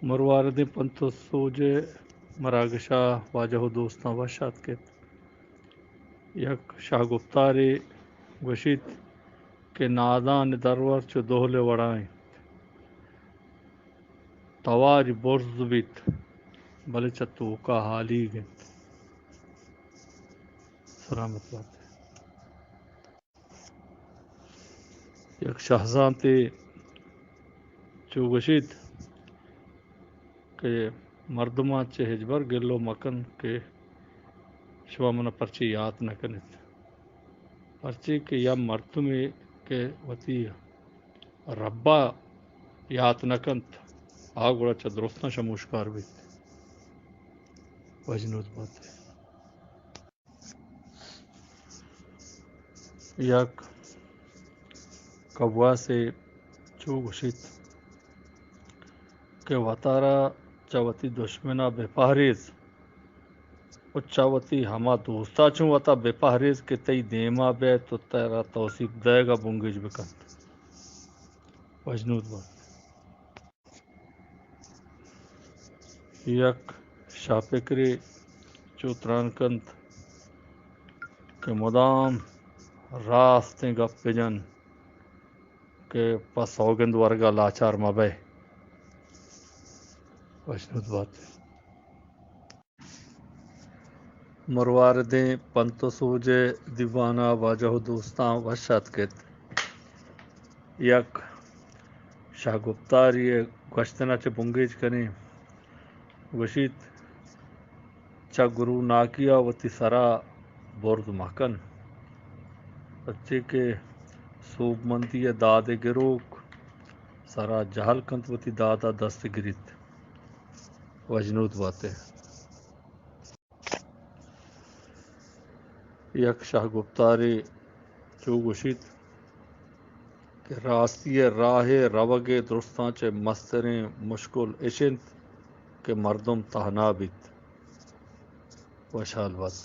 مرواردیں پنت ءُ سوج ءِ مراگش ءَ واجہ ءُ دوستاں وش آتک ات۔ یک شاہ گپتارے گوشیت کہ نادان ءِ درور چو دہل ءِ وڑا انت۔ تواری برز بیت، بلے چہ توکا ہالیگ انت۔ سلامت بات۔ یک شاہزانتے چو گوشیت کہ مردماں چہ ہچبر گلو مکن کہ شما منا پرچے یات نہ کنیت۔ پرچے کہ یا مردمے کہ وتی ربا یات نہ کنت، آ گڑا چہ درستاں شموشکار بیت۔ وجنود بات۔ یک کواسے چو گوشیت کہ وتارا چہ وتی دشمنا بہ پہریز ءُ چہ وتی ہما دوستا چوں وتا بہ پہریز کہ تئی دیما بیت ءُ ترا توسیپ دئیگا بنگیج بکنت۔ وجنود بات۔ یک شاپکرے چو تران کنت کہ مدام راستیں گپ بجن کہ پہ سوگند ورگا لاچار مبئے۔ وشنود بات۔ مرواردیں پنت ءُ سوج ءِ دیوانا واجہ ءُ دوستاں وش آتک ات۔ یک شاہ گپتاری ءِ گوشتنا چہ بنگیج کنیں۔ گوشیت، چہ گروناکیا وتی سرا برز مکن، پرچے کہ سوبمندی ءِ داد ءِ گروک سرا جہل کنت، وتی دادا دست گریت۔ وجنود باتے۔ یک شاہ گپتارے چو گوشیت کہ راستی ءِ راہ ءِ روگ ءِ درستاں چہ مستریں مشکل اش انت کہ مردم تہنا بیت۔ وشحال بات۔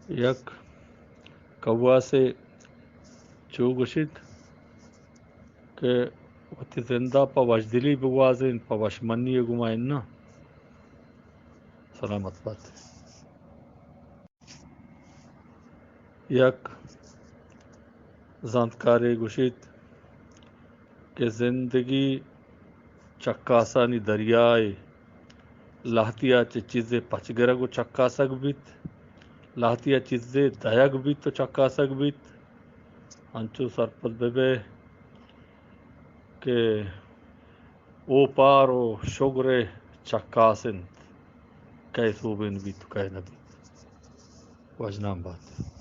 یک کواسے چو گوشیت کہ وتی زندا پہ وشدلی بگوازین، پہ وشمنی گما اناں۔ سلامت بات۔ یک زانتکارے گوشیت کہ زندگی چکاسانی دریائے، لہتیا چہ چیزے پچ گرگ ءُ چکاسگ بیت، لہتیا چیزے دئیگ بیت ءُ چکاسگ بیت۔ انچو سرپد بہ بئے کہ اوپار ءُ شگر ءِ چکاس انت، کئے سوبین بیت ءُ کئے نہ بیت۔ وژنام بات۔